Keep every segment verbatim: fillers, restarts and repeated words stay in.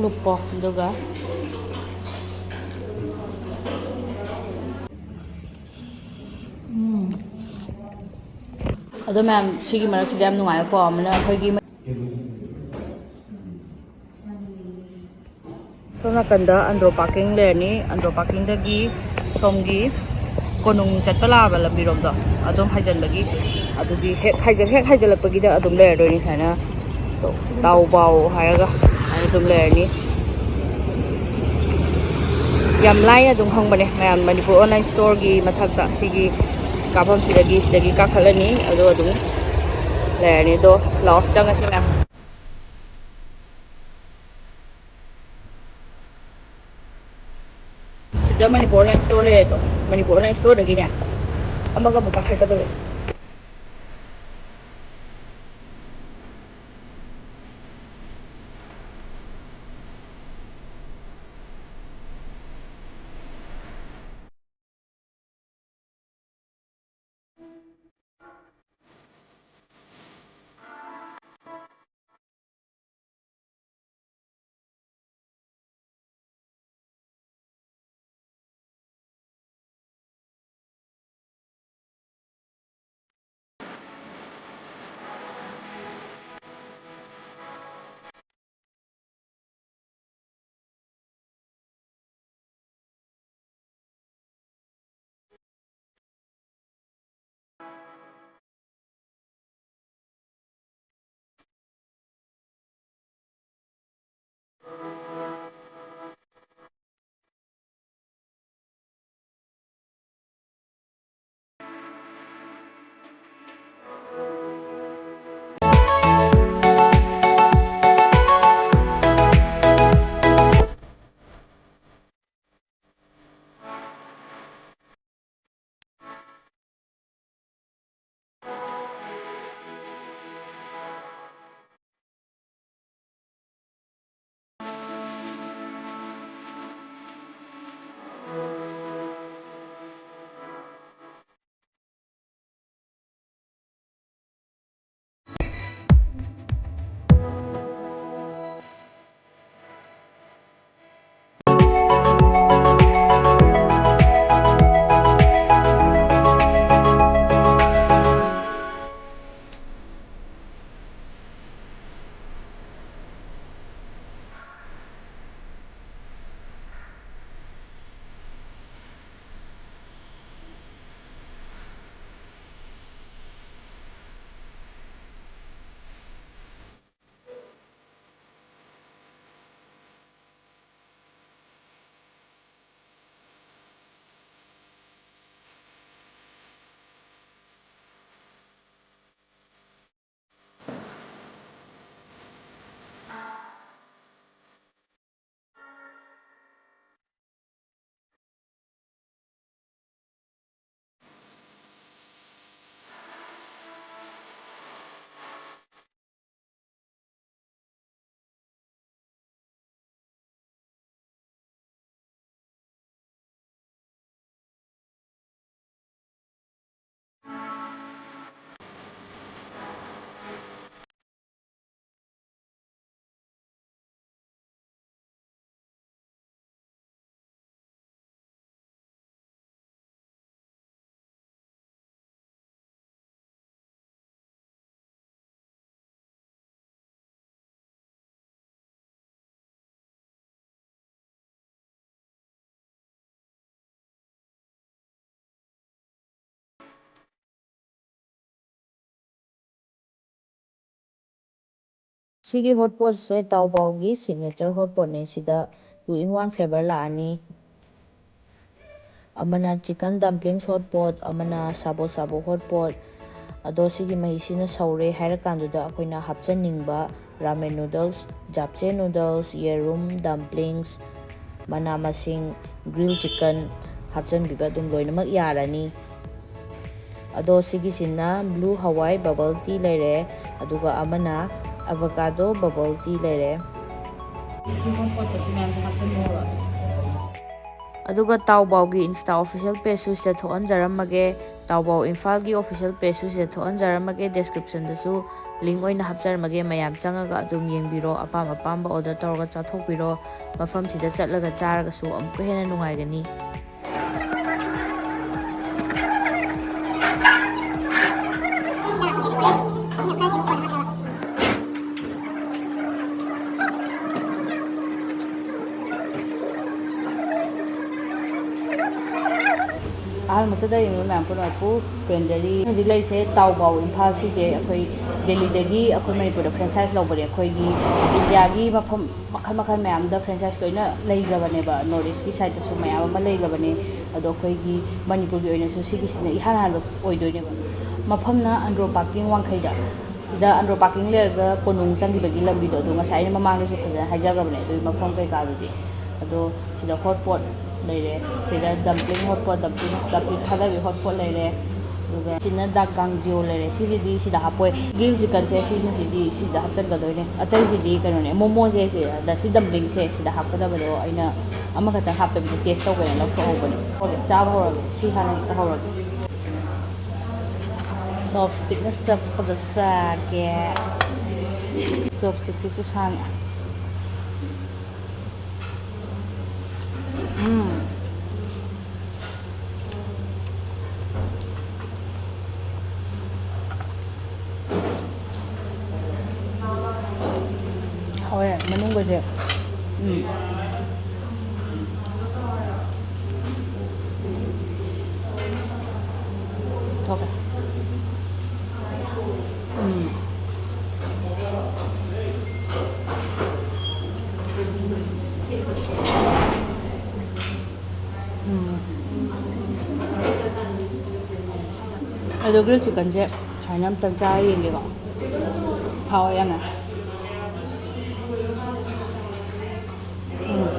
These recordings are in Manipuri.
ꯂꯨꯞꯄꯣ, ꯑꯗꯨꯒ, ꯎꯝ꯫ ꯑꯗꯣ ꯃꯌꯥꯝ, ꯁꯤꯒꯤ ꯃꯔꯛꯁꯤꯗ ꯌꯥꯝ ꯅꯨꯡꯉꯥꯏꯕ ꯄꯥꯎ ꯑꯃꯅ, ꯑꯩꯈꯣꯏꯒꯤ ꯁꯣꯝ ꯅꯥꯀꯟꯗ ꯑꯟꯗ꯭ꯔꯣ ꯄꯥꯔꯀꯤꯡ ꯂꯩꯔꯅꯤ꯫ ꯑꯟꯗ꯭ꯔꯣ ꯄꯥꯔꯀꯤꯡꯗꯒꯤ ꯁꯣꯝꯒꯤ ꯀꯣꯅꯨꯡ ꯆꯠꯄ ꯂꯥꯛꯑꯕ ꯂꯝꯕꯤꯔꯣꯝꯗꯣ ꯑꯗꯨꯝ ꯍꯥꯏꯖꯟꯕꯒꯤ, ꯑꯗꯨꯒꯤ ꯍꯦꯛ ꯍꯥꯏꯖꯟ-, ꯍꯦꯛ ꯍꯥꯏꯖꯜꯂꯛꯄꯒꯤꯗ ꯑꯗꯨꯝ ꯂꯩꯔꯗꯣꯏꯅꯤ ꯁꯨꯃꯥꯏꯅ꯫ ꯇꯥꯎ ꯄꯥꯎ ꯍꯥꯏꯔꯒ ꯁꯨꯃꯥꯏꯅ ꯑꯗꯨꯝ ꯂꯩꯔꯅꯤ꯫ ꯌꯥꯝ ꯂꯥꯏꯅ ꯑꯗꯨꯝ ꯈꯪꯕꯅꯦ ꯃꯌꯥꯝ, ꯃꯅꯤꯄꯨꯔ ꯑꯣꯟꯂꯥꯏꯟ ꯁ꯭ꯇꯣꯔꯒꯤ ꯃꯊꯛꯇ ꯁꯤꯒꯤ ꯀꯥꯞꯐꯝꯁꯤꯗꯒꯤ, ꯁꯤꯗꯒꯤ ꯀꯥꯈꯠꯂꯅꯤ, ꯑꯗꯣ ꯑꯗꯨꯝ ꯂꯩꯔꯅꯤ꯫ ꯑꯗꯣ ꯂꯥꯛꯑꯣ, ꯆꯪꯉꯁꯤ ꯃꯌꯥꯝ꯫ ꯁꯤꯗ ꯃꯅꯤꯄꯨꯔ ꯑꯣꯟꯂꯥꯏꯟ ꯁ꯭ꯇꯣꯔ ꯂꯩꯔꯦꯗꯣ, ꯃꯅꯤꯄꯨꯔ ꯑꯣꯟꯂꯥꯏꯟ ꯁ꯭ꯇꯣꯔꯗꯒꯤꯅꯦ ꯑꯃꯒ ꯑꯃꯨꯛ ꯀꯥꯈꯠꯀꯗꯧꯔꯦ꯫ ꯁꯤꯒꯤ ꯍꯣꯠ ꯄꯣꯠꯁꯦ ꯇꯥꯎꯕꯥꯎꯒꯤ ꯁꯤꯒꯅꯦꯆꯔ ꯍꯣꯠ ꯄꯣꯠꯅꯦ꯫ ꯁꯤꯗ ꯇꯨ ꯏꯟ ꯋꯥꯟ ꯐ꯭ꯂꯦꯕꯔ ꯂꯥꯛꯑꯅꯤ꯫ ꯑꯃꯅ ꯆꯤꯀꯟ ꯗꯝꯄ꯭ꯂꯤꯡꯁ ꯍꯣꯠ ꯄꯣꯠ, ꯑꯃꯅ ꯁꯥꯕꯣ ꯁꯥꯕꯣ ꯍꯣꯠ ꯄꯣꯠ꯫ ꯑꯗꯣ ꯁꯤꯒꯤ ꯃꯍꯤꯁꯤꯅ ꯁꯧꯔꯦ ꯍꯥꯏꯔꯀꯥꯟꯗꯨꯗ ꯑꯩꯈꯣꯏꯅ ꯍꯥꯞꯆꯟꯅꯤꯡꯕ ꯔꯥꯃꯦꯟ ꯅꯨꯗꯜꯁ, ꯖꯥꯞꯆꯦ ꯅꯨꯗꯜꯁ, ꯌꯦꯔꯨꯝ, ꯗꯝꯄ꯭ꯂꯤꯡꯁ, ꯃꯅꯥ ꯃꯁꯤꯡ, ꯒ꯭ꯔꯤꯜ ꯆꯤꯀꯟ ꯍꯥꯞꯆꯟꯕꯤꯕ ꯑꯗꯨꯝ ꯂꯣꯏꯅꯃꯛ ꯌꯥꯔꯅꯤ꯫ ꯑꯗꯣ ꯁꯤꯒꯤꯁꯤꯅ ꯕ꯭ꯂꯨ ꯍꯋꯥꯏ ꯕꯕꯜ ꯇꯤ ꯂꯩꯔꯦ, ꯑꯗꯨꯒ ꯑꯃꯅ ꯑꯦꯚꯣꯀꯥꯗꯣ ꯕꯕꯜ ꯇꯤ ꯂꯩꯔꯦ꯫ ꯁꯤ ꯍꯣꯠ ꯄꯣꯠꯇꯁꯨ ꯃꯌꯥꯝꯁꯦ ꯍꯥꯞꯆꯤꯟꯕ ꯍꯧꯔꯣ꯫ ꯑꯗꯨꯒ ꯇꯥꯎꯕꯥꯎꯒꯤ ꯏꯟꯁꯇꯥ ꯑꯣꯐꯤꯁꯤꯌꯦꯜ ꯄꯦꯖꯁꯨ ꯁꯤꯗ ꯊꯣꯛꯍꯟꯖꯔꯝꯃꯒꯦ꯫ ꯇꯥꯎꯕꯥꯎ ꯏꯝꯐꯥꯜꯒꯤ ꯑꯣꯐꯤꯁꯤꯌꯦꯜ ꯄꯦꯖꯁꯨ ꯁꯤꯗ ꯊꯣꯛꯍꯟꯖꯔꯝꯃꯒꯦ꯫ ꯗꯦꯁꯀ꯭ꯔꯤꯞꯁꯟꯗꯁꯨ ꯂꯤꯡ ꯑꯣꯏꯅ ꯍꯥꯞꯆꯔꯝꯃꯒꯦ꯫ ꯃꯌꯥꯝ ꯆꯪꯉꯒ ꯑꯗꯨꯝ ꯌꯦꯡꯕꯤꯔꯣ, ꯑꯄꯥꯝ ꯑꯄꯥꯝꯕ ꯑꯣꯔꯗꯔ ꯇꯧꯔꯒ ꯆꯥꯊꯣꯛꯄꯤꯔꯣ꯫ ꯃꯐꯝꯁꯤꯗ ꯆꯠꯂꯒ ꯆꯥꯔꯒꯁꯨ ꯑꯃꯨꯛꯀ ꯍꯦꯟꯅ ꯅꯨꯡꯉꯥꯏꯒꯅꯤ꯫ ꯑꯍꯥꯟꯕꯗ ꯌꯦꯡꯕ ꯃꯌꯥꯝ ꯄꯨꯝꯅꯃꯛꯄꯨ ꯄꯦꯟꯖꯔꯤ꯫ ꯍꯧꯖꯤꯛ ꯂꯩꯔꯤꯁꯦ ꯇꯥꯎꯕꯥꯎ ꯏꯝꯐꯥꯜ, ꯁꯤꯁꯦ ꯑꯩꯈꯣꯏ ꯗꯦꯜꯂꯤꯗꯒꯤ ꯑꯩꯈꯣꯏ ꯃꯅꯤꯄꯨꯔꯗ ꯐ꯭ꯔꯦꯟꯆꯥꯏꯁ ꯂꯧꯕꯅꯦ꯫ ꯑꯩꯈꯣꯏꯒꯤ ꯏꯟꯗꯤꯌꯥꯒꯤ ꯃꯐꯝ ꯃꯈꯜ ꯃꯈꯜ ꯃꯌꯥꯝꯗ ꯐ꯭ꯔꯦꯟꯆꯥꯏꯁ ꯂꯣꯏꯅ ꯂꯩꯈ꯭ꯔꯕꯅꯦꯕ, ꯅꯣꯔꯠ ꯏꯁꯀꯤ ꯁꯥꯏꯠꯇꯁꯨ ꯃꯌꯥꯝ ꯑꯃ ꯂꯩꯈ꯭ꯔꯕꯅꯦ꯫ ꯑꯗꯣ ꯑꯩꯈꯣꯏꯒꯤ ꯃꯅꯤꯄꯨꯔꯒꯤ ꯑꯣꯏꯅꯁꯨ ꯁꯤꯒꯤꯁꯤꯅ ꯏꯍꯥꯟ ꯍꯥꯟꯕ ꯑꯣꯏꯗꯣꯏꯅꯦꯕ꯫ ꯃꯐꯝꯅ ꯑꯟꯗ꯭ꯔꯣ ꯄꯥꯔꯀꯤꯡ ꯋꯥꯡꯈꯩꯗ꯫ ꯁꯤꯗ ꯑꯟꯗ꯭ꯔꯣ ꯄꯥꯔꯀꯤꯡ ꯂꯩꯔꯒ ꯀꯣꯅꯨꯡ ꯆꯪꯈꯤꯕꯒꯤ ꯂꯝꯕꯤꯗꯣ, ꯑꯗꯣ ꯉꯁꯥꯏ ꯑꯩꯅ ꯃꯃꯥꯡꯗꯁꯨ ꯐꯖꯅ ꯍꯥꯏꯖꯈ꯭ꯔꯕꯅꯦ ꯑꯗꯨꯒꯤ ꯃꯐꯝ ꯀꯩꯀꯥꯗꯨꯗꯤ꯫ ꯑꯗꯣ ꯁꯤꯗ ꯍꯣꯠ ꯄꯣꯠ ꯂꯩꯔꯦ, ꯁꯤꯗ ꯗꯝꯄ꯭ꯂꯤꯡ ꯍꯣꯠ ꯄꯣꯠ, ꯗꯝꯄ꯭ꯂꯤꯡ, ꯗꯝꯄ꯭ꯂꯤꯡ ꯊꯥꯗꯕꯤ ꯍꯣꯠ ꯄꯣꯠ ꯂꯩꯔꯦ, ꯑꯗꯨꯒ ꯁꯤꯅ ꯗꯥꯛ ꯒꯥꯡꯖꯤꯑꯣ ꯂꯩꯔꯦ꯫ ꯁꯤꯁꯤꯗꯤ ꯁꯤꯗ ꯍꯥꯞꯄꯣꯏ, ꯒ꯭ꯔꯤꯜ ꯆꯤꯀꯟꯁꯦ ꯁꯤꯅ, ꯁꯤꯗꯤ ꯁꯤꯗ ꯍꯥꯞꯆꯤꯟꯒꯗꯣꯏꯅꯦ꯫ ꯑꯇꯩꯁꯤꯗꯤ ꯀꯩꯅꯣꯅꯦ, ꯃꯣꯃꯣꯁꯦ ꯁꯤꯗ, ꯁꯤ ꯗꯝꯄ꯭ꯂꯤꯡꯁꯦ ꯁꯤꯗ ꯍꯥꯞꯀꯗꯕꯗꯣ ꯑꯩꯅ ꯑꯃꯈꯛꯇꯪ ꯍꯥꯞꯇꯕꯤꯗ ꯇꯦꯁ ꯇꯧꯒꯦꯅ ꯂꯧꯊꯣꯛꯍꯧꯕꯅꯦ꯫ ꯍꯣꯏ, ꯆꯥꯕ ꯍꯧꯔꯒꯦ꯫ ꯁꯤ ꯍꯥꯟꯅ ꯍꯦꯛꯇ ꯍꯧꯔꯒꯦ꯫ ꯆꯣꯞꯁ꯭ꯇꯤꯛꯅ ꯆꯞꯄꯗ ꯆꯥꯒꯦ꯫ ꯆꯣꯞꯁ꯭ꯇꯤꯛꯁꯤꯁꯨ ꯁꯥꯡꯉꯦ꯫ ꯎꯝ꯫ ꯍꯥꯎꯋꯦ, ꯃꯅꯨꯡꯒꯁꯦ꯫ ꯎꯝ꯫ ꯊꯣꯛꯈ꯭ꯔꯦ꯫ ꯎꯝ꯫ ꯎꯝ꯫ ꯑꯗꯣ ꯒ꯭ꯔꯤꯜ ꯆꯤꯛꯀꯟꯁꯦ ꯁꯨꯃꯥꯏꯅ ꯑꯝꯇꯪ ꯆꯥꯔ ꯌꯦꯡꯒꯦꯀꯣ꯫ ꯍꯥꯎꯋꯦ ꯌꯥꯝꯅ꯫ ꯎꯝ꯫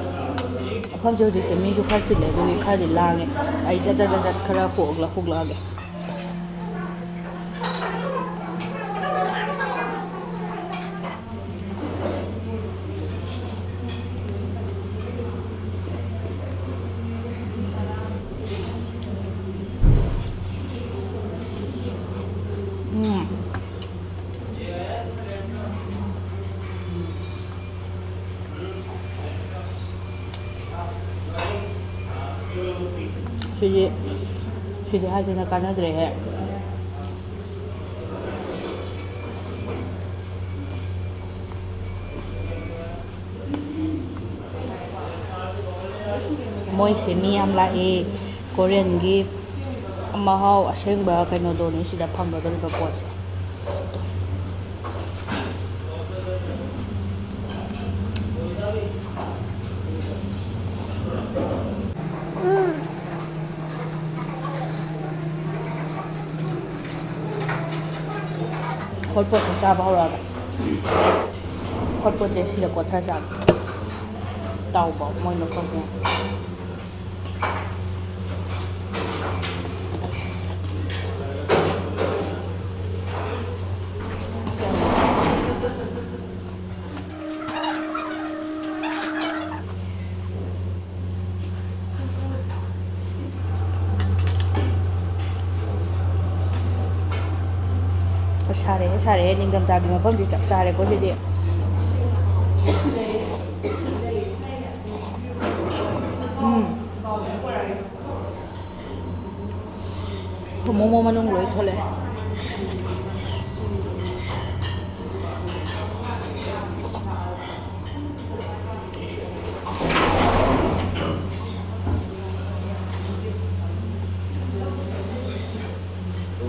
ꯃꯐꯝꯁꯦ ꯍꯧꯖꯤꯛꯁꯦ ꯃꯤꯁꯨ ꯈꯔ ꯆꯤꯜꯂꯦ, ꯑꯗꯨꯒꯤ ꯈꯔꯗꯤ ꯂꯥꯡꯉꯦ꯫ ꯑꯩ ꯖꯠ ꯖꯠ ꯖꯠ ꯖꯠ ꯈꯔ ꯍꯣꯛꯂ-, ꯍꯣꯛꯂꯛꯑꯒꯦ꯫ ꯎꯝ꯫ ꯁꯤꯗꯤ, ꯁꯤꯗꯤ ꯍꯥꯏꯗꯅ ꯀꯥꯟꯅꯗ꯭ꯔꯦꯍꯦ꯫ ꯃꯣꯏꯁꯦ ꯃꯤ ꯌꯥꯝ ꯂꯥꯛꯑꯦ꯫ ꯀꯣꯔꯤꯌꯟꯒꯤ ꯃꯍꯥꯎ ꯑꯁꯦꯡꯕ ꯀꯩꯅꯣꯗꯣꯅꯦ ꯁꯤꯗ ꯐꯪꯒꯗꯧꯔꯤꯕ ꯄꯣꯠꯁꯦ꯫ ꯍꯣꯠ ꯄꯣꯠꯁꯦ ꯆꯥꯕ ꯍꯧꯔꯛꯑꯒ ꯍꯣꯠ ꯄꯣꯠꯁꯦ ꯁꯤꯗ ꯀꯣꯠꯊꯔ ꯆꯥꯕ꯫ ꯇꯥꯎꯕ ꯃꯣꯏ ꯃꯐꯝꯁꯦ꯫ ꯁꯥꯔꯛꯑꯦ, ꯁꯥꯔꯛꯑꯦ꯫ ꯅꯤꯡꯊꯝꯊꯥꯒꯤ ꯃꯐꯝꯗꯤ ꯆꯞ ꯆꯥꯔꯦꯀꯣ ꯁꯤꯗꯤ꯫ ꯎꯝ꯫ ꯃꯣꯃꯣ ꯃꯅꯨꯡ ꯂꯣꯏ ꯊꯣꯛꯂꯛꯑꯦ꯫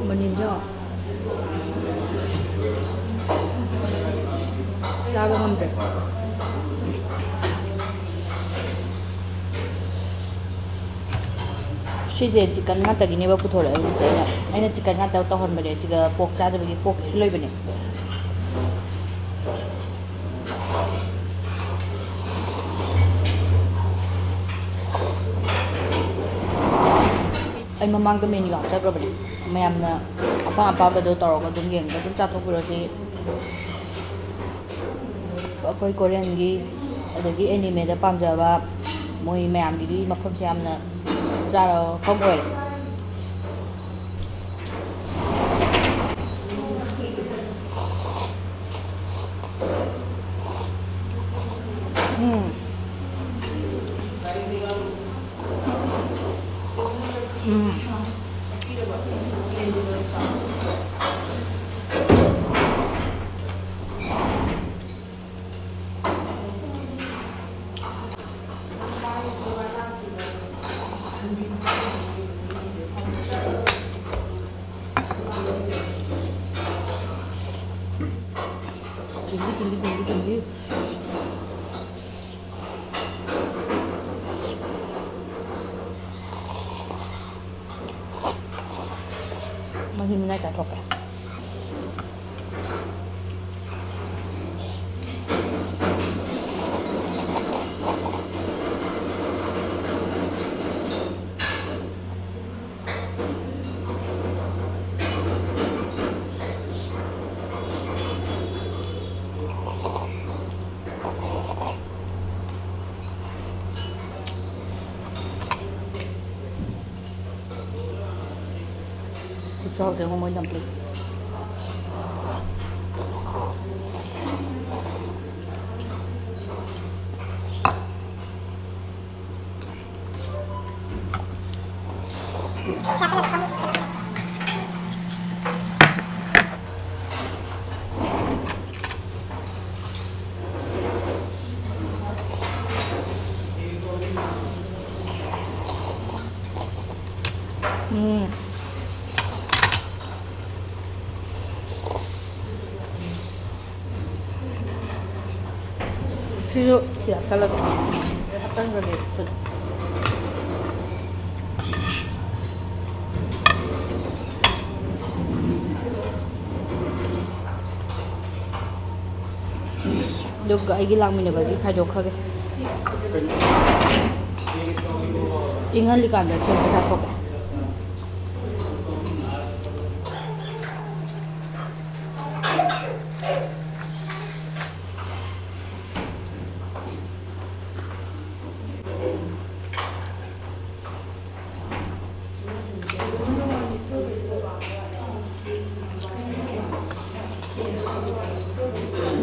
ꯃꯅꯤꯟꯁꯦ ꯌꯦꯡꯉꯣ꯫ ꯆꯥꯕ ꯉꯝꯗ꯭ꯔꯦ꯫ ꯁꯤꯁꯦ ꯆꯤꯛꯀꯟ ꯉꯥꯛꯇꯒꯤꯅꯦꯕ ꯄꯨꯊꯣꯔꯛꯏꯁꯦ꯫ ꯑꯩꯅ, ꯑꯩꯅ ꯆꯤꯛꯀꯟ ꯉꯥꯛꯇ ꯇꯧꯍꯟꯕꯅꯦ꯫ ꯁꯤꯗ ꯄꯣꯔꯛ ꯆꯥꯗꯕꯒꯤ ꯄꯣꯔꯛꯁꯨ ꯂꯩꯕꯅꯦ꯫ ꯑꯩ ꯃꯃꯥꯡꯗ ꯃꯦꯅꯨ ꯌꯥꯎꯖꯈ꯭ꯔꯕꯅꯦ꯫ ꯃꯌꯥꯝꯅ ꯑꯄꯥꯝ ꯑꯄꯥꯝꯕꯗꯣ ꯇꯧꯔꯒ ꯑꯗꯨꯝ ꯌꯦꯡꯉꯒ ꯑꯗꯨꯝ ꯆꯥꯊꯣꯛꯄꯤꯔꯣ꯫ ꯁꯤ ꯑꯩꯈꯣꯏ ꯀꯣꯔꯤꯌꯟꯒꯤ ꯑꯗꯒꯤ ꯑꯦꯅꯤꯃꯦꯗ ꯄꯥꯝꯖꯕ ꯃꯣꯏ ꯃꯌꯥꯝꯒꯤꯗꯤ ꯃꯐꯝꯁꯦ ꯌꯥꯝꯅ ꯆꯞ ꯆꯥꯔꯕ ꯃꯐꯝ ꯑꯣꯏꯔꯦ꯫ ꯎꯝ꯫ ꯎꯝ꯫ ꯇꯤꯡꯒꯤ, ꯇꯤꯡꯒꯤ, ꯇꯤꯡꯒꯤ, ꯇꯤꯡꯒꯤ꯫ ꯃꯍꯤ ꯃꯅꯥꯏ ꯆꯥꯊꯣꯛꯀꯦ꯫ ꯈꯨꯠꯆꯥꯎꯁꯦ ꯌꯦꯡꯉꯣ ꯃꯣꯏ dumpling꯫ ꯎꯝ꯫ ꯁꯤꯁꯨ ꯁꯤ ꯍꯥꯞꯆꯜꯂꯒꯦ꯫ ꯍꯥꯞꯆꯟꯈ꯭ꯔꯒꯦ꯫ ꯑꯗꯨꯒ ꯑꯩꯒꯤ ꯂꯥꯛꯃꯤꯟꯅꯕꯒꯤ ꯈꯥꯏꯗꯣꯛꯈ꯭ꯔꯒꯦ꯫ ꯏꯪꯍꯜꯂꯤꯀꯥꯟꯗ ꯁꯦꯝꯕ ꯆꯥꯊꯣꯛꯀꯦ꯫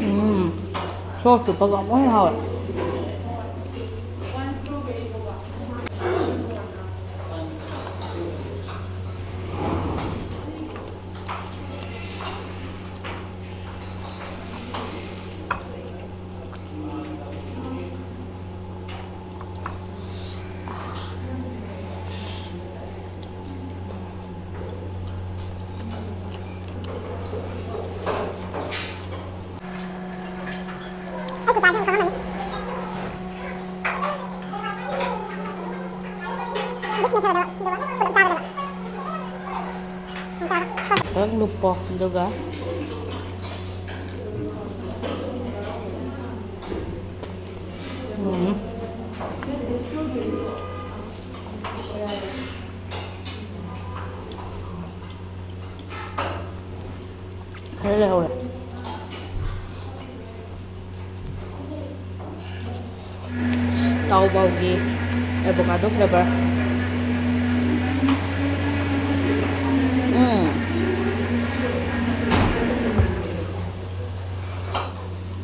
ꯎꯝ, ꯁꯣꯁꯇꯨ ꯄꯒ ꯑꯃꯨꯛ ꯍꯦꯟꯅ ꯍꯥꯎꯋꯦ꯫ ꯈꯤꯇꯪ ꯂꯨꯞꯄꯣ, ꯑꯗꯨꯒ ꯎꯝ꯫ ꯈꯔ ꯂꯩꯍꯧꯔꯦ꯫ ꯇꯥꯎꯕꯥꯎꯒꯤ avocado flavor꯫ ꯎꯝ꯫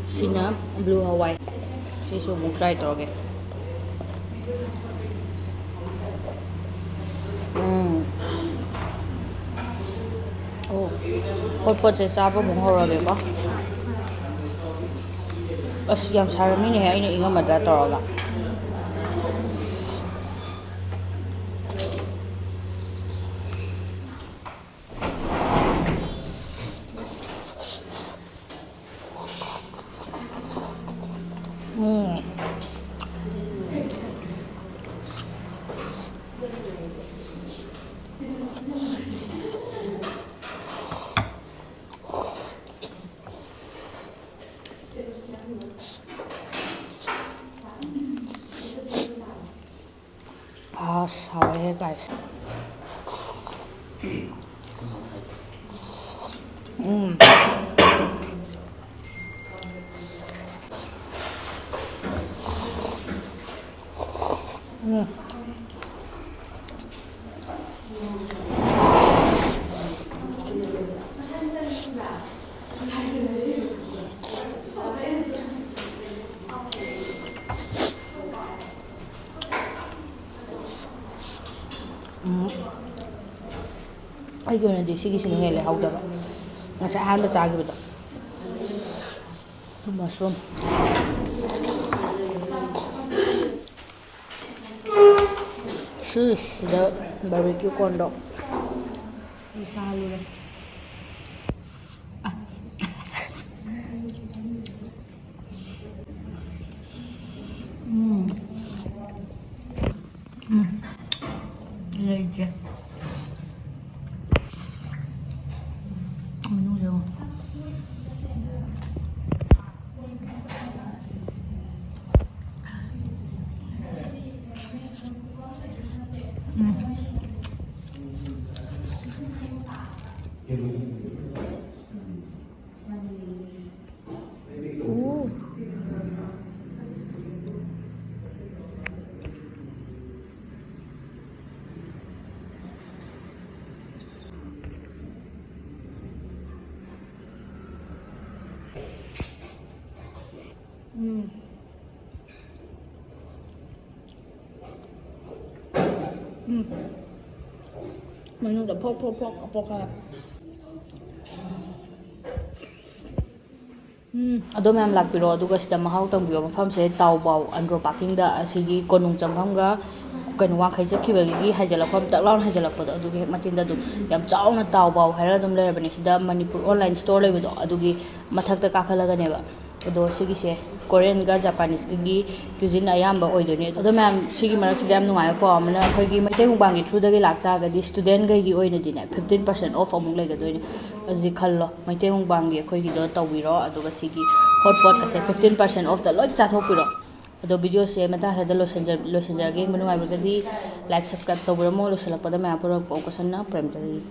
ꯁꯤꯅ blue ꯍꯋꯥꯏ꯫ ꯁꯤꯁꯨ ꯑꯃꯨꯛ try ꯇꯧꯔꯒꯦ꯫ ꯎꯝ꯫ ꯑꯣ, ꯍꯣꯏ, ꯄꯣꯠ ꯆꯩ ꯆꯥꯕ ꯑꯃꯨꯛ ꯍꯧꯔꯒꯦꯀꯣ꯫ ꯑꯁ, ꯌꯥꯝ ꯁꯥꯔꯝꯃꯤꯅꯦꯍꯦ, ꯑꯩꯅ ꯏꯪꯉꯝꯃꯗ꯭ꯔꯥ ꯇꯧꯔꯒ꯫ ꯎꯝ꯫ ꯎꯝ꯫ ꯎꯝ꯫ ꯎꯝ꯫ ꯑꯩꯒꯤ ꯑꯣꯏꯅꯗꯤ ꯁꯤꯒꯤꯁꯤꯅ ꯍꯦꯜꯂꯦ ꯍꯥꯎꯗꯕ, ꯉꯁꯥꯏ ꯑꯍꯥꯟꯕ ꯆꯥꯈꯤꯕꯗꯣ꯫ ꯃꯁꯔꯨꯝ꯫ ꯁꯤꯁꯤꯗ ꯕꯥꯔꯕꯤꯀ꯭ꯌꯨ ꯀꯣꯔꯟꯗꯣ ꯁꯤ ꯁꯥꯍꯜꯂꯨꯔꯦ꯫ ꯎꯝ꯫ ꯎꯝ꯫ ꯂꯩꯇ꯭ꯔꯦ꯫ ꯃꯅꯨꯡꯗ ꯌꯦꯡꯉꯣ꯫ ꯎꯝ꯫ ꯎ꯫ ꯎꯝ꯫ ꯎꯝ꯫ ꯃꯅꯨꯡꯗ ꯐꯣꯛ ꯐꯣꯛ ꯐꯣꯛ ꯐꯣꯛ ꯍꯥꯏ꯫ ꯎꯝ꯫ ꯑꯗꯣ ꯃꯌꯥꯝ ꯂꯥꯛꯄꯤꯔꯣ, ꯑꯗꯨꯒ ꯁꯤꯗ ꯃꯍꯥꯎ ꯇꯪꯕꯤꯌꯣ꯫ ꯃꯐꯝꯁꯦ ꯇꯥꯎꯕꯥꯎ ꯑꯟꯗ꯭ꯔꯣ ꯄꯥꯔꯀꯤꯡꯗ, ꯑꯁꯤꯒꯤ ꯀꯣꯅꯨꯡ ꯆꯪꯐꯝꯒ ꯀꯩꯅꯣ ꯋꯥꯡꯈꯩ ꯆꯠꯈꯤꯕꯒꯤ ꯍꯥꯏꯖꯤꯜꯂꯛꯐꯝ, ꯇꯛ ꯂꯥꯎꯅ ꯍꯥꯏꯖꯤꯜꯂꯛꯄꯗꯣ, ꯑꯗꯨꯒꯤ ꯍꯦꯛ ꯃꯆꯤꯟꯗ ꯑꯗꯨꯝ ꯌꯥꯝ ꯆꯥꯎꯅ ꯇꯥꯎꯕꯥꯎ ꯍꯥꯏꯔꯒ ꯑꯗꯨꯝ ꯂꯩꯔꯕꯅꯦ꯫ ꯁꯤꯗ ꯃꯅꯤꯄꯨꯔ ꯑꯣꯟꯂꯥꯏꯟ ꯁ꯭ꯇꯣꯔ ꯂꯩꯕꯗꯣ, ꯑꯗꯨꯒꯤ ꯃꯊꯛꯇ ꯀꯥꯈꯠꯂꯒꯅꯦꯕ꯫ ꯑꯗꯣ ꯁꯤꯒꯤꯁꯦ ꯀꯣꯔꯤꯌꯟꯒ ꯖꯄꯥꯅꯤꯁꯀꯒꯤ ꯀ꯭ꯌꯨꯖꯤꯟ ꯑꯌꯥꯝꯕ ꯑꯣꯏꯗꯣꯏꯅꯦ꯫ ꯑꯗꯣ ꯃꯌꯥꯝ, ꯁꯤꯒꯤ ꯃꯔꯛꯁꯤꯗ ꯌꯥꯝ ꯅꯨꯡꯉꯥꯏꯕ ꯄꯥꯎ ꯑꯃꯅ, ꯑꯩꯈꯣꯏꯒꯤ ꯃꯩꯇꯩ ꯃꯨꯛꯕꯥꯡꯒꯤ ꯊ꯭ꯔꯨꯗꯒꯤ ꯂꯥꯛꯇꯥꯔꯒꯗꯤ ꯁ꯭ꯇꯨꯗꯦꯟꯈꯩꯒꯤ ꯑꯣꯏꯅꯗꯤꯅꯦ ꯐꯤꯐꯇꯤꯟ ꯄꯥꯔꯁꯦꯟ ꯑꯣꯐ ꯑꯃꯨꯛ ꯂꯩꯒꯗꯣꯏꯅꯦ꯫ ꯑꯗꯨꯗꯤ ꯈꯜꯂꯣ, ꯃꯩꯇꯩ ꯃꯨꯛꯕꯥꯡꯒꯤ ꯑꯩꯈꯣꯏꯒꯤꯗꯣ ꯇꯧꯕꯤꯔꯣ, ꯑꯗꯨꯒ ꯁꯤꯒꯤ ꯍꯣꯠ ꯄꯣꯠꯀꯁꯦ ꯐꯤꯐꯇꯤꯟ ꯄꯥꯔꯁꯦꯟ ꯑꯣꯐꯇ ꯂꯣꯏ ꯆꯥꯊꯣꯛꯄꯤꯔꯣ꯫ ꯑꯗꯣ videoꯁꯦ ꯃꯇꯥꯡ ꯑꯁꯤꯗ ꯂꯣꯏꯁꯤꯟꯖ-, ꯂꯣꯏꯁꯤꯟꯖꯔꯒꯦ꯫ ꯌꯦꯡꯕ ꯅꯨꯡꯉꯥꯏꯕꯒꯗꯤ like, subscribe ꯇꯧꯕꯤꯔꯝꯃꯣ꯫ ꯂꯣꯏꯁꯤꯜꯂꯛꯄꯗ ꯃꯌꯥꯝ ꯄꯨꯝꯅꯃꯛꯄꯨ ꯑꯃꯨꯛꯀꯁꯨ ꯍꯟꯅ ꯄꯨꯔꯝꯖꯔꯤ꯫